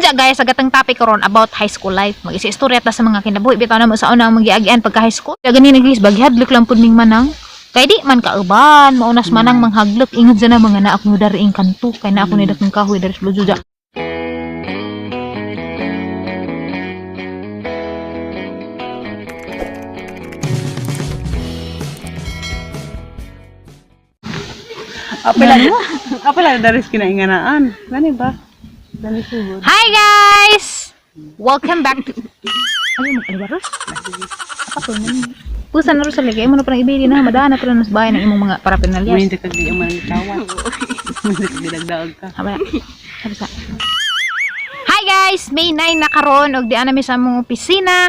Unja guys, sa gatang topic karon about high school life. Mag-istorya ta sa mga kinabuhi bitaw na mo sa una ang magiagian pagka high school. Kaya ganin guys, baghadlok lang pud ming manang. Kay di man kauban, maunas manang manghaglok ingon sa na mga naak mo dari ing kanto kay na ako ni dakong kahoy dari sa lujuja. Apela, apela daris kinainganaan. Gani ba? Gani sugod. Hi guys! Welcome back to Ano mo ano ba? Apa to? Pusa na ro sa ligay mo na parang ibili na madana pa na sa bahay ng imong mga paraphernalia. May hindi kag di man tawan. May hindi kag dagdaog ka. Aba. Sabi sa. Hi guys, May 9 na karon og di ana mi sa among opisina.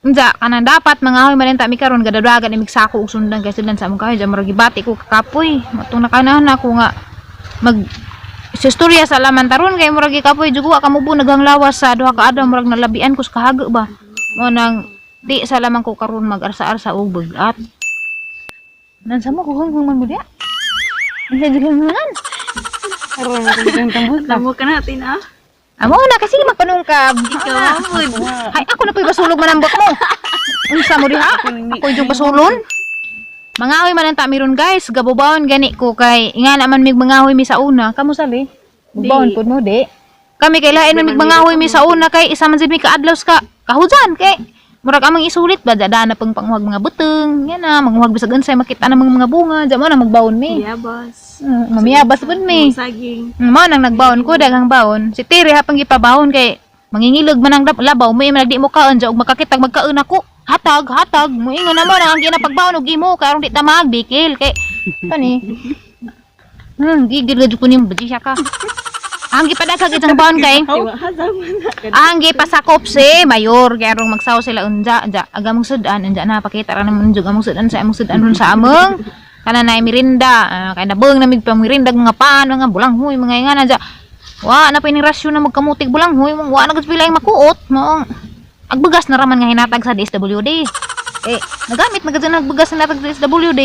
Unsa kanang dapat mga ahoy man mi karon gadadagan imig sako og sundan kay sidan sa among kahoy murag gibati ko kakapoy. Matong nakanahon ako nga mag sa istorya sa laman taron kay murag gikapoy jud wa kamubo naghang lawas sa duha ka adlaw murag nalabian ko sa kahago ba. Mo nang di sa lamang ko karon mag-arsa-arsa og bugat. Nansa mo kuhong man mo diya? Nansa jud hunghungan? Karon na kang tambot na. Lamo ka natin ah. Amo na kasi magpanungkab. Ikaw amod. Ay, ako na po'y basulog manambot mo. Unsa mo diha? Ako yung basulon. Mangahoy man ang tamiron guys, gabubawon gani ko kay nga naman mig mangahoy mi sa una. Kamo sali? Bubawon pud mo di. Kami kay lain man mig mangahoy mi sa una kay isa man jud mi kaadlaw sa kahujan kay murag amang isulit ba dada na pang panguhag mga buteng, yan na manguhag bisag unsay makita na mga bunga, diya mo na magbaon mi. Yabas. Mamiyabas pud mi. Saging. Mao nang nagbaon ko daghang baon. Si Tere hapang gipabaon kay mangingilog man ang labaw mo man di mo kaon og makakitag magkaon ako. Hatag, hatag, moingon na mo nang ang ginapagbaon og imo kay aron di ta magbikil kay kani. Gigil gud ko nim badi siya ka. Ang gipadaghan gid ang baon kay ang gipasakop si mayor kay arong magsaw sila unja unja aga mong sudan unja na pakita ra naman jud among sudan sa among sudan ron sa among kana na mirinda kay nabeng na mig pamirinda mga pan mga bulanghoy mga ingana dya wa na pa rasyon na magkamutig bulanghoy mong wa na gud pila makuot mo agbugas na raman nga hinatag sa DSWD eh nagamit na gud nagbugas na hinatag sa DSWD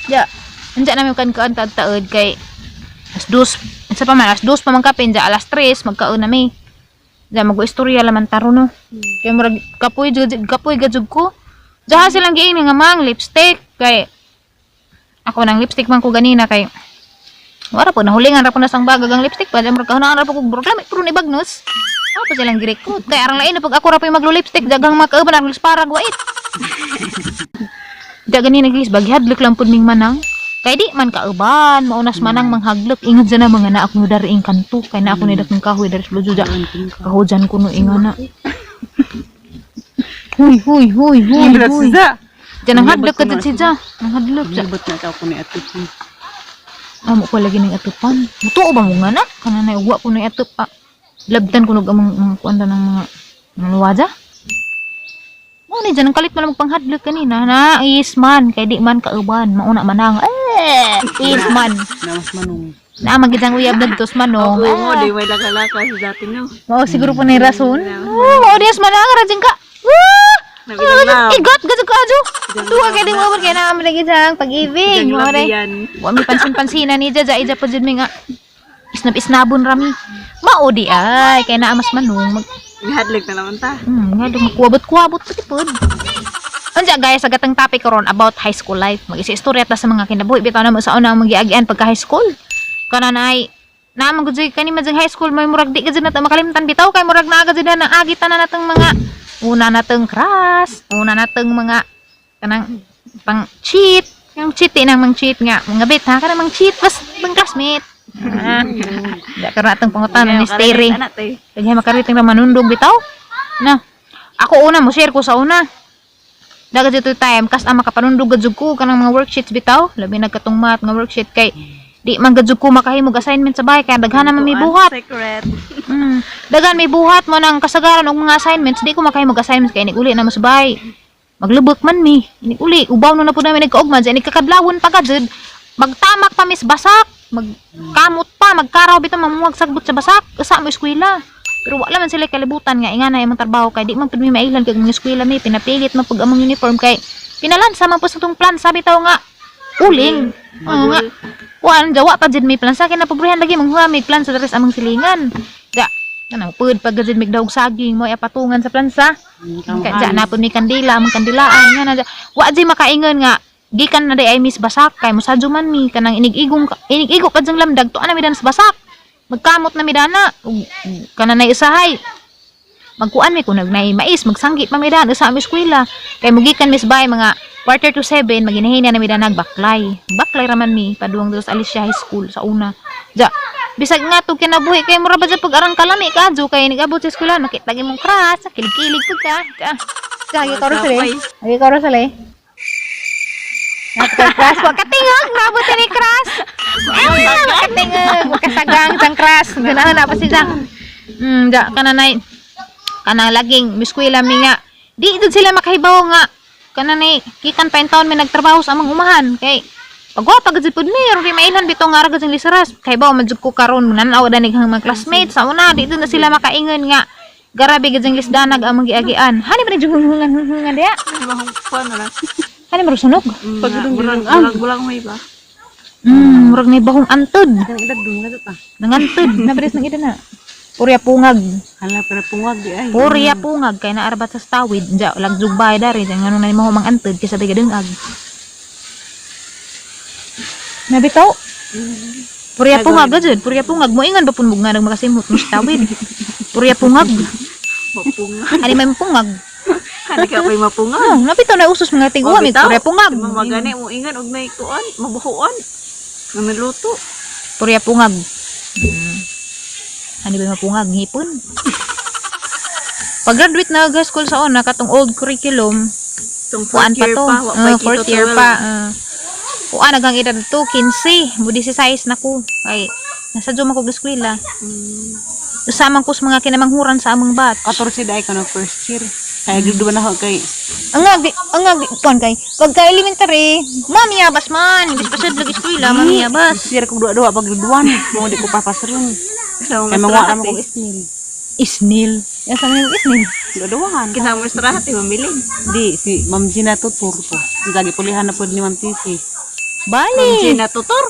ya unja na mi kan kaan taod kay alas dos sa pa man alas dos pa man kape unja alas 3 magkaon na mi. Diya, mag-istorya laman taro no. Kaya murag kapoy jud kapoy gajud ko. Diya silang giing nga mang lipstick kay ako nang lipstick man ko ganina kay wala po nahulingan ra po na sang bagag ang lipstick pa diya murag kahunaan ra po kog murag lami pero ni bagnos. Ako pa silang girecruit kay arang lain na pag ako ra po yung maglo-lipstick daghang makauban ang parag wait. Diya ganina guys baghadlok lang pud ming manang. Kay di man kauban, maunas manang manghaglok ingon sa na mga naak mo dari ing kanto kay na ako ni dakong kahoy dari sa lujuja. Kahujan ko no ingana. Huy, huy, huy, huy, Ibrat huy. siya. Diyan ang hadlok ka dyan siya. Ang hadlok siya. Ibot na tao ko ni atup. Amo ko lagi ng atupan. Mutuo ba mo nga na? Kana na uwa ko na atup. Ah, labdan ko nag amang mga kuan ng mga mga waja. Mo ni dyan ang kalit man magpanghadlok kanina na is man kay di man kauban mauna man ang eh is man Namas manong. na magidang uyab nagtos manong. Oo mo, Ah. di may lakalaka sa dati no. Mao siguro po na yung rason. Oo, mao dias manang rajin ka. Woo! Nabilang love. Igot gud ka ajo. Tuwa kay di mo kay na lagi sang pag-ibig. Dagang Mao love day. yan. Wa mi pansin-pansina ni Jaja ija pa jud mi nga isnab-isnabon rami. Mao di ay kay naa mas manong mag Gihadlok na naman ta. nga do magkuwabot-kuwabot pati pod. Unsa guys, sa gatang topic karon about high school life. Mag-istorya ta sa mga kinabuhi bitaw na mo sa una ang magiagian pagka high school. Kana na ay naman gud kani man high school may murag di gud na ta makalimtan bitaw kay murag naa gud na naagi tanan natong mga una natong crush, una natong mga kanang pang cheat, yung cheat di nang mang cheat nga mga bit ha kanang mang cheat bas mang classmate. Ah, di karon atong pangutana ni Sterry. Anak te. Kaya makariting ra manundog bitaw. Na. Ako una mo share ko sa una. Daga dito time kas ang makapanundog gud ko kanang mga worksheets bitaw, labi nagkatong math nga worksheet kay di man gud ko makahimog assignment sa bahay kay daghan naman may buhat. Secret. Daghan may buhat mo nang kasagaran og mga assignments, di ko makahimog assignments kay inig-uli na mo sa bahay. Maglubok man mi, inig-uli, ubaw na na po namin nagkaugma, dyan ikakadlawon pa ka jud. Magtamak pa mis basak, magkamot pa, magkaraw bitaw mamuwag sagbot sa basak, usa mo eskwela. Pero wala man sila kalibutan nga ingana imong trabaho kay di man pud mi mailhan kay mga eskwela mi pinapilit man pag among uniform kay pinalansa man po sa tong plan sabi taw nga uling. Oo nga. Kuan jawa pa jud may plan sa akin na pobrehan lagi manghuha may plan sa daris among silingan. Da Kanang pud pag gazid migdawg saging mo patungan sa plansa. Kaya na pud may kandila, among kandilaan nga na dya. Wa di makaingon nga gikan na di ay miss basak kay musadyo man mi kanang inigigong inigigo pa dyang lamdag tuan na mi dan sa basak. Magkamot na mi dana ug kanang nay usahay. Magkuan mi kung nagnay mais, magsanggit pa mi dan usa mi eskwela. Kay mugikan miss bay mga 6:45 maginahina na mi dan nagbaklay. Baklay raman mi paduang dos Alicia High School sa una. Ja, bisag nga to kinabuhi kay mura ba dyan pag arang kalami ka adyo kay nigabot sa eskwela makita imong crush, kilig-kilig pud ka. Ja. Ja, gi karo sila. Gi karo sila. Crush, wa katingog, nabot ni crush. Ah, wa katingog, wa kasagang sang crush. Ganahan na pa siya. Ja kananay kanang laging miskwela mi nga. Di jud sila makahibaw nga kananay gikan pa in taon mi nagtrabaho sa among umahan kay pagwapa gud pud mi ron mailhan bitaw nga ra gud ang lisaras kay baw man jud ko karon nan-aw danig ang mga classmates sa una di jud na sila makaingon nga garabe gud ang lisdanag among giagian. Hani ba ni hungan diya? Bahong kuan na lang. Hani murag sunog. Pag bulang may ba? Murag ni bahong antod. Ang edad dun nga ta. Nangantod na bilis ng ida na. Purya pungag. Hala pero pungag di ay. Purya pungag kay naarabat sa tawid. Diya lagjug bay dari diya ngano na mo mang antod kaysa biga dungag. Nabitaw. Purya pungag gajud, purya pungag mo ingon ba pun mo nga nagmakasimot mo sa tawid. Purya pungag. Mapunga. Ani may pungag. Hani ka pa'y mapunga. Oh, nabitaw na usos mga tiguan mi purya pungag. Mamagani mo ingan og nay kuan, mabuhuan. Nga naluto. Purya pungag. Ano ba mapungag? Ngipon. Pag-graduate na high school sa una, katong old curriculum, Itong kuan fourth pa year to. pa, wa Ah, pa'y fourth kito year 12. pa. Kuan hanggang edad to, 15. Mo 16 na ko. Ay, nasa Juma ko eskwela. Usamang ko sa mga kinamanghuran sa among batch. 14 dai ka no first year. Kaya grade 1 na ako kay Ang nga, kuan kay, pagka elementary, mami abas man. Ibis pa sa eskwela, mami abas. First year ko duwa-duwa pag grade 1. Mo di ko papasron. Sa Kay mga manguha strahat mo kog eh. isnil. Isnil. Yan sa mga isnil. Duwa-duwahan. Kinsa mo strahat eh, mamilin. Di si Ma'am Gina tutor ko. Lagi pulihan na pod ni Ma'am Tisi. Bali. Gina tutor.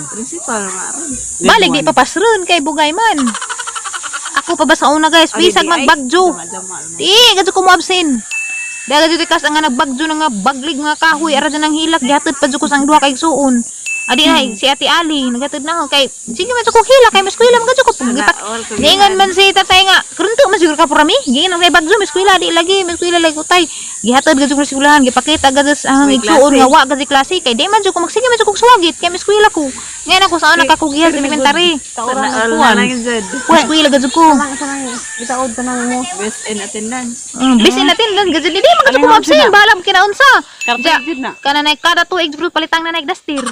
Principal maron. Balik di papasrun kay bugay man. Ako pa ba sa una guys, bisag magbagyo. Di, gadyo ko mo absent. Dahil gadyo tikas ang nga nagbagyo na nga baglig nga kahoy, ara dyan ang hilak, gihatod pa dyan ko sa ang duha kay suon. Adi na, si Ate Ali, naghatod na ako kay, sige man ko hilak, kay maskwila, man gadyo ko. Gipat, niingon man si tatay nga, karunto man siguro ka purami, giingon kay bagyo, maskwila, di lagi, maskwila lagi utay. Gihatod gadyo ko sa eskwelahan, gipakita gadyo sa ang May igsuon klase. nga wa gadyo klase, kay di man dyan ko, magsige man dyan ko suwagit, kay maskwila ko. Ngayon ako sa una kakugihas elementary. Tauran Sana ang all kuan. na lang jud. Eskwela gadyo ko. Gitaod ka nang mo. Best in attendance. Bisin natin lang gadyo di man gadyo ko absent, bahala mo kinaunsa. Ja, Karta jud na. kana na kada tuig bro palitang na naik dastir.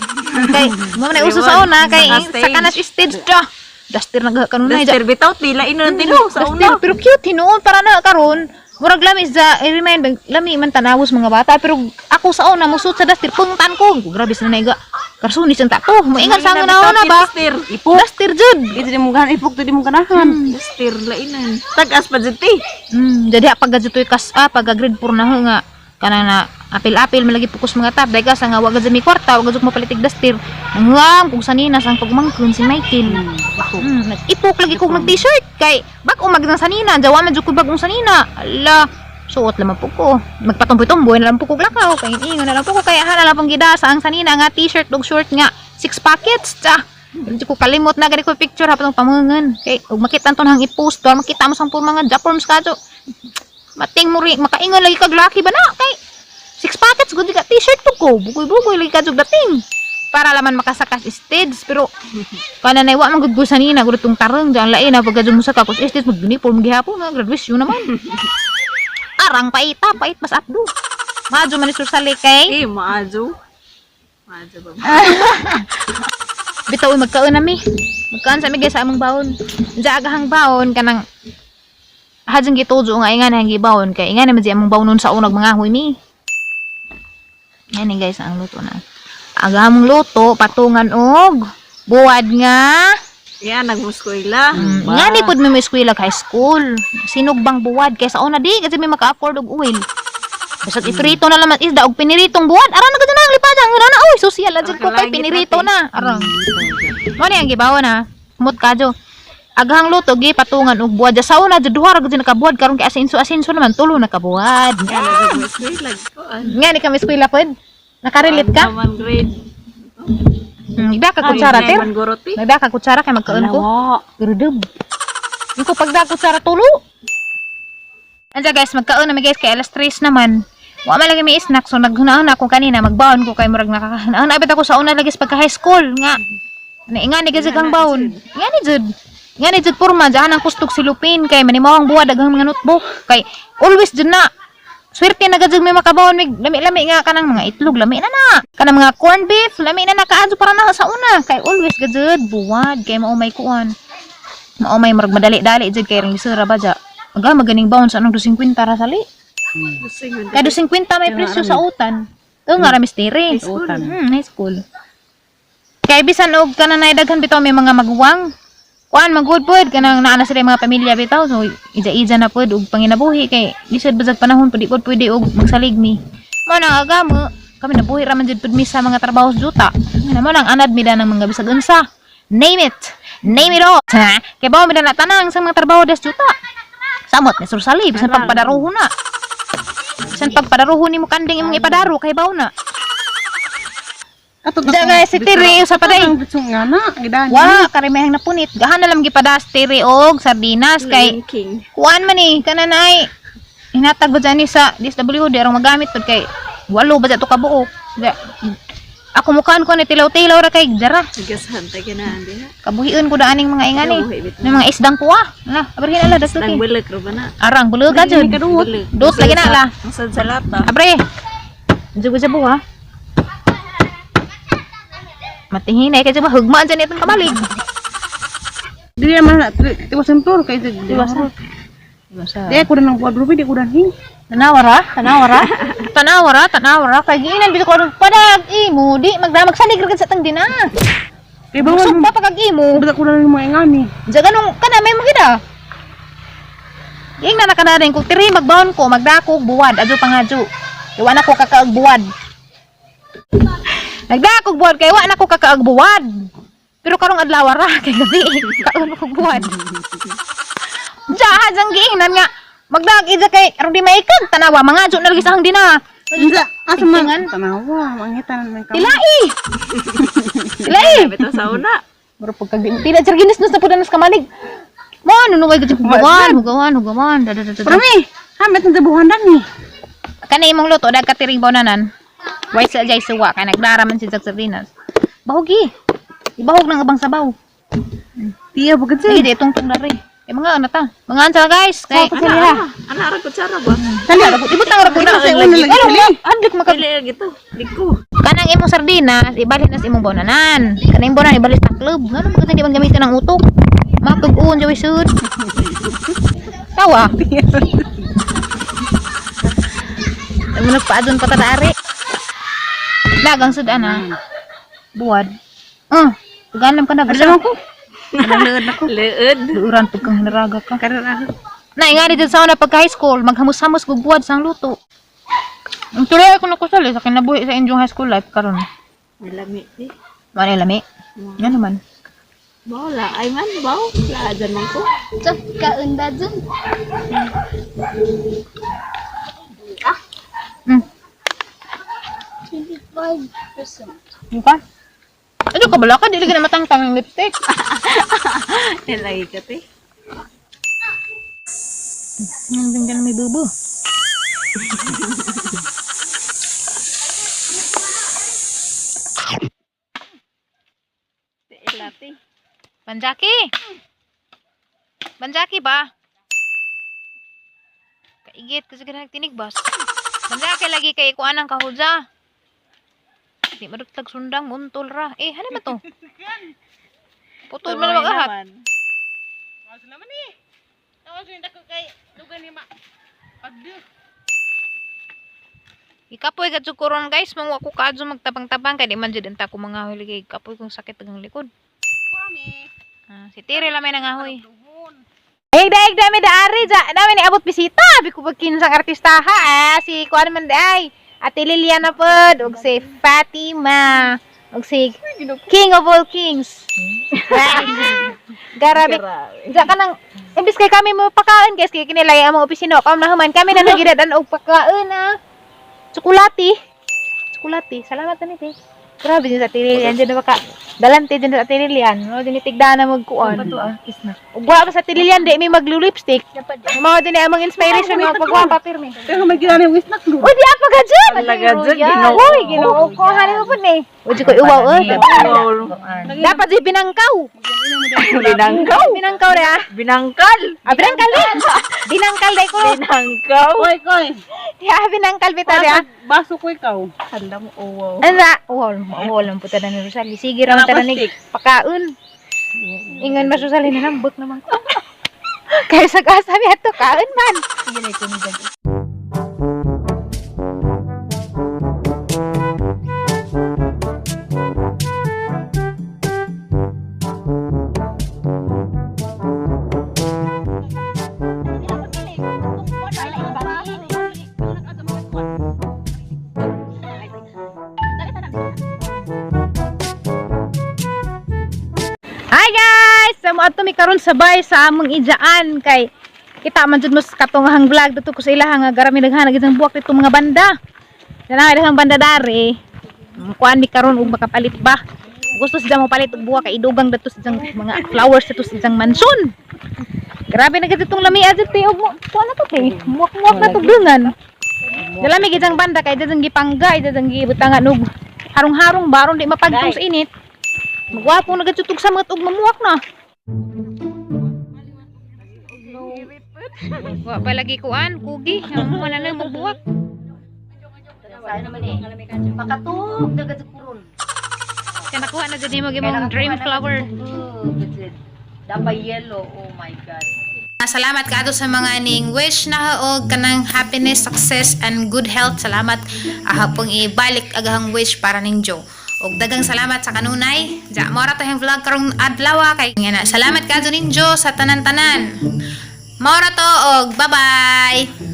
Kay mo na uso sa una kay Saka sa kanas stage ja. Dastir na kanunay ja. Duster bitaw tila ino tino sa Dastir una. pero cute hinuon para na karon. Murag lami sa i remind bang, lami man tanawos mga bata pero ako sa una musuot sa dastir pungtan ko. Grabe sa naiga. Karsunis ang tato. Moingan sa una una ba? Duster. Ipok. Dastir jud. Di di mo ganahan ipok di mo ganahan. Duster lainan. Tag-as pa jud ti. Jadi pag gadyo kas pag grade 4 na ho nga kana na apil-apil malagi pukos mga tab dahil ka nga wa gadyo mi kwarta wa gadyo mapalitig dastir nangam kung sanina sang pagmangkon si Michael. Nag-ipok lagi kog nag t-shirt kay bag-o mag ng sanina jawa man jud ko bag-ong sanina ala suot lamang po ko magpatumboy-tumboy na lang po ko lakaw kay ingon na lang po ko kay hala lang pong gidasa ang sanina nga t-shirt ug short nga six pockets ta. Hindi ko kalimot na gani ko picture hapon pamungan kay ug makita ton hang i-post do makita mo sampung mga japorms kadto mating mo rin makaingon lagi kag lucky ba na kay six pockets gud ka t-shirt po ko bugoy-bugoy lagi ka jud dating para laman makasakas stage pero kana na wa man gud ko sanina gud tong tarong diyan lain na pagka mo sa kakos stage mag uniform gihapon nga graduation naman arang paita pait mas apdo madyo man ni Sir Sally kay Eh, maajo. Maajo ba? Bitaw uy, magkaon na mi. Magkaon sa mi guys sa among baon. Diya agahang baon kanang hadyang gitujo nga ingan ang gibaon kay ingan naman di among baonon sa unag mga huy mi. Yan eh, guys ang luto na. Agamong luto patungan og buwad nga. Yan, nagmuskwela. Nga ni pud mi mo eskwela high school. Sinugbang buwad kay sa una di kasi may maka-afford og oil. Basta iprito na laman isda og piniritong buwad. Ara na gud na ang lipada. Ara na oy social adjud ko kay Kalangit pinirito natin. na. Arang. Mo ni ang gibaw na. Kumot kadyo. Aghang luto gi patungan og buwad. Sa una jud duha ra gud nakabuwad, karon kay asinso-asinso naman, tulo nakabuwad. Kaya nag-eskwela kuan. Nga ni kami eskwela pod. Nakarelate ka? Naman grade. Nagda ka kutsara ter. Man guro ti. Nagda ka kutsara kay magkaon ko. Wala. Grudub. Yung ko pagda kutsara tulo. Anja guys, magkaon na mi guys kay alas 3 naman. Wa man lagi may snack, so naghunahon ako kanina magbaon ko kay murag nakakahunaon abit ako sa una lagi sa pagka high school nga. Nainga ni gazig ang baon. Nga ni jud. Nga ni jud porma dyan ang kustog silupin kay manimawang buwad daghang mga notebook kay always jud na. Swerte na gajud may makabaon mig lami-lami nga kanang mga itlog, lami na na. Kanang mga corn beef, lami na na kaadto para na sa una kay always gajud buwad kay mao may kuan. Mao may murag madali-dali jud kay ring lisura ba ja. Aga maganing baon sa anong 250 ra sali. Kay 250 may presyo sa utan. Ito nga ra misteri. Utan. High school. Kay bisan og kanang daghan bitaw may mga maguwang. Kuan magud pod kanang naa na sila yung mga pamilya bitaw, so ija-ija na pod og panginabuhi kay lisod basag panahon pud di pod pwede og magsalig mi. Mao nang aga mo kami nabuhi ra man jud pud mi sa mga trabaho sa juta. Nga mo nang anad mi da ng mga bisag unsa. Name it. Name it all. Ha? Kay bawo mi da na tanang sa mga trabaho des juta. Samot ni sursali bisan pagpadaruho na. Bisan pagpadaruho nimo kanding imong ipadaro kay bawo na. Ato Diya guys, si Tiri, usa pa day. Ang bitsong nga na, gidan. Wa, karimehang napunit. Gahan na lang gipadas tiri og sardinas kay Lion King. kuan man ni kana na ay hinatag ba dyan ni sa DSWD arong magamit pud kay walo ba to kabuok. Ako mukhaan ko ni tilaw-tilaw ra kay dara. Gasan ta ganahan diha. Kabuhion ko daaning mga ingani. Kabuhi, bitaw. Ng mga isdang kuwa. Ala, abrihin ala dagto Nang kay. bulag ra ba na? Arang bulag ka jud. Bulag. Dot lagi na la. Ang sad sa lata. Abre. Jabo-jabo ha. Matihinay kay jabo hugmaan dyan itong kamalig. Dili naman na tiwasan floor kay Tiwasan. Di ako na ng buwad rubi, di ko na hin. Tanawara, tanawara, tanawara, tanawara. Kay giinan bitaw ko anong padag imo di magdamag salig ra gid sa tang dina. Kay bawal Busog pa pagkag imo. mo. Ko na ng mga ingani. Diya ganong kana may makita. Giing na nakanarin kung tiri magbaon ko magdako og buwad adyo pangadyo. Kay wa na ko kakaag buwad. Nagdako og buwad kay wa na ko kakaag buwad. Pero karong adlaw ra kay gabi kaon ko buwad. Diya jang giingnan nga magdag ija kay aron di maikag tanawa mga adyo na lagi sa hang dina. Unsa asa man Tingnan. tanawa, mangita na man ka. Tilai. Tilai. Bitaw sa una. Muro pagkag di tila jar ginis na pud na sa kamalig. Mo ano no kay hugawan, hugawan, hugawan. Da, da, da, da, da. Pero mi, hamit ng dabuhan dan ni. Kani imong luto dag katiring bawnanan. Way sa jay suwa kay nagdara man si Jag Sardinas. Bahogi. Ibahog ng abang sabaw. Tiya bukod Sige, di itong tong dari. Eh mga ano ta? Mga ansa guys. Kay Sa ha. Ana ra kutsara ba? Dali, ibutang ra ko na. Sa una lagi Ano sali. Adlik maka Dili ra gito. Liko. kanang imong sardinas, ibalhin na sa imong bawnanan. Kanang imong bawnanan ibalhin sa club. Ngano man di man gamitin ang utok? Makag-uon jaw isud. Tawa. Ay mo nagpaadon pa tadaari. Dagang sud ana. Buwad. Ah, tugalam ka na. Ada ko. Leud ako. Leud. Luuran pag kang hinaraga ka. Karara. Na nga dito sa una pagka high school, maghamos-hamos kog buwad sang luto. Ang tuloy ako nakusal eh, sa kinabuhi sa inyong high school life karon. Nalami eh. Mano lami? Nga naman. Bao la ay man bao. La dyan man ko. 25%. Di ba? Ano ka bala ka? Dili ka na matangtang ng lipstick. Nalagi ka te. Ang ganda na may bubo. Lati. Banjaki! Banjaki ba? Kaigit kasi ka nagtinig bas. Banjaki lagi kay kuan ang kahudja. Di madugtag sundang muntol ra. Eh, ano ba to? Putol man lang ahat. naman ni. Tawas ni dako kay dugan ni ma. Pagdu. Ikapoy ka jud karon guys, mangwa ko kaadto magtabang-tabang kay di man jud unta ko mga huli kay kapoy kong sakit ang likod. Purami. Ah, si Tire lamay nangahoy. Ay, daig dami daari ja, dami ni abot bisita. Bi ko pag kinsang artista ha. Ah, si kuan man di ay. Ate Liliana pod ug si Fatima. Og si King of all kings. Garabe. Diya ka nang, imbis kay kami mo pakaon, guys, kay kinilay ang mga opisina, pam nahuman, kami na nagidadan og pakaon, ah. Tsokolate. Tsokolate. Salamat na nito. Grabe din sa Tirilian, dyan na baka, dalante dyan sa Tirilian, no, dinitigda na magkuon. ah, kiss na. Ug wa pa sa Tirilian, di may maglu-lipstick. Mao din ang mga inspiration nga pagwapa pirmi. Pero may ginamit yung snack Uy, di apa ka dyan! Talaga dyan, ginoo. Uy, ginoo ko. Hani mo po ni. Uy, di ko iwaw, eh. Dapat di binangkaw. Binangkaw. Binangkaw re ah. Binangkal. Ah, binangkal eh. Binangkal dai ko. Binangkaw. Koy, koy. Ya, binangkal bitaw re ah. Baso ko ikaw. Hala mo, oh wow. Ano? Uwaw, uwaw lang po tanan ni Rosalie. Sige ra man tanan ni pakaon. Ingon mas Rosalie na lambot naman ko. Kaya sa gasa mi ato kaon man. Sige na ito ni Dad. Hi guys! Sa mo ato mi karon sabay sa among ijaan kay kita man jud mo sa katong vlog dito ko sa ilaha nga garami naghanag isang buwak dito mga banda. Dana dahang banda dari. Kuan mi karon og makapalit ba. Gusto sila mo palit og buwak kay idugang dato sa isang mga flowers dito sa isang mansion. Grabe na gid itong lami adto te og mo kuan na to te. Muwak-muwak na to dungan. Dala mi gid ang banda kay dadang gipangga, dadang gibutangan og harong-harong baron di mapagtong sa init. Magwapo na gud sa mga tug mamuwak na. Wa pa lagi kuan, kugi, ang wala lang magbuwak. Pakatug na gud kuron. Kaya nakuha na jud nimo imong dream flower. Dapat yellow. Oh my God. Salamat kaadto sa mga ning wish na og kanang happiness, success and good health. Salamat ahapong ibalik agahang wish para ninyo. Og dagang salamat sa kanunay. Ja, mo ra to yung vlog karong adlaw kay nga na. Salamat kaadto ninyo sa tanan-tanan. Mao ra to og bye-bye.